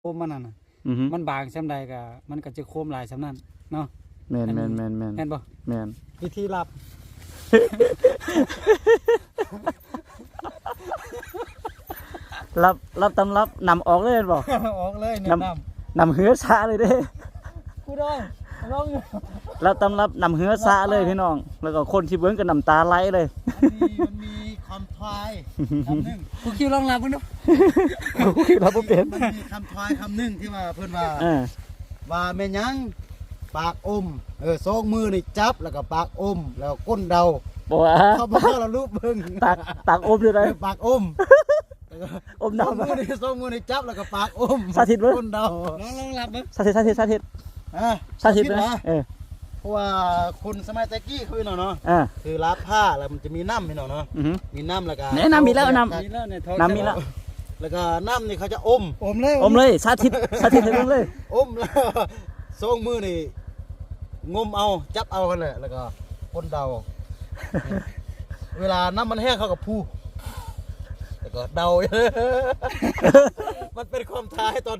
ໂຄມມັນນັ້ນນະ ອືຮຶ ມັນບາງສ່ຳໃດກໍ ມັນກໍຈະໂຄມຫຼາຍສ່ຳນັ້ນເນາະ. ແມ່ນໆໆໆ ແມ່ນບໍ່? ແມ່ນ. ວິທີລັບ ລັບ ລັບຕຳລັບນຳອອກເລີຍແມ່ນບໍ່? ອອກເລີຍ ນຳ ນຳ ນຳເຮືອສະເລີຍເດ້. ກູດອງ ລອງຢູ່ ລັບຕຳລັບນຳເຮືອສະເລີຍພີ່ນ້ອງ ແລ້ວກໍຄົນທີ່ເບິ່ງກໍນ້ຳຕາໄຫຼເລີຍ. ມັນມີ ມັນມີຄຳທາຍຄຳໜຶ່ງ ຄູຄິວລອງລັບເບິ່ງດູ. ຄູຄິວລັບບໍ່ເປັນ. ມັນມີຄຳທາຍຄຳໜຶ່ງທີ່ວ່າເພິ່ນວ່າ ເອີ ວ່າແມ່ນຫຍັງ ປາກອົມ ເອີ ສອງມືນີ້ຈັບ ແລ້ວກໍປາກອົມ ແລ້ວກົ້ນເດົາ. ບໍ່ວ່າ ເຂົາບໍ່ເຂົ້າລະລຸບເບິ່ງ ຕາກ ຕາກອົມຢູ່ໃດ? ເອີ ປາກອົມ ອົມນ້ຳ ສອງມືນີ້ ສອງມືນີ້ຈັບ ແລ້ວກໍປາກອົມ ສາທິດເບິ່ງ ກົ້ນເດົາ. ລອງ ລອງລັບເບິ່ງ ສາທິດ ສາທິດ ສາທິດ. ຮະ? ສາທິດເບິ່ງ. ເອີ ເພາະວ່າຄົນສະໄໝແຕ່ກີ້ເຂົາເນາະ ເອີ ຄືລາບຜ້າ ແລ້ວມັນຈະມີນ້ຳພີ່ນ້ອງເນາະ. ອືຮຶ ມີນ້ຳ ແລ້ວກໍ ແນະນຳມີແລ້ວ ນ້ຳ ນ້ຳມີແລ້ວ ແລ້ວກໍນ້ຳນີ້ເຂົາຈະອົມ ອົມເລີຍ ອົມເລີຍ. ສາທິດ ສາທິດໃຫ້ເບິ່ງເລີຍ. ອົມແລ້ວ ສອງມືນີ້ງົມເອົາ ຈັບເອົາຫັ້ນແຫຼະ ແລ້ວກໍກົ້ນເດົາ. ເວລານ້ຳມັນແຫ້ງເຂົາກໍພູ ແລ້ວກໍເດົາ. ມັນເປັນຄວາມທ້າຍຕອນ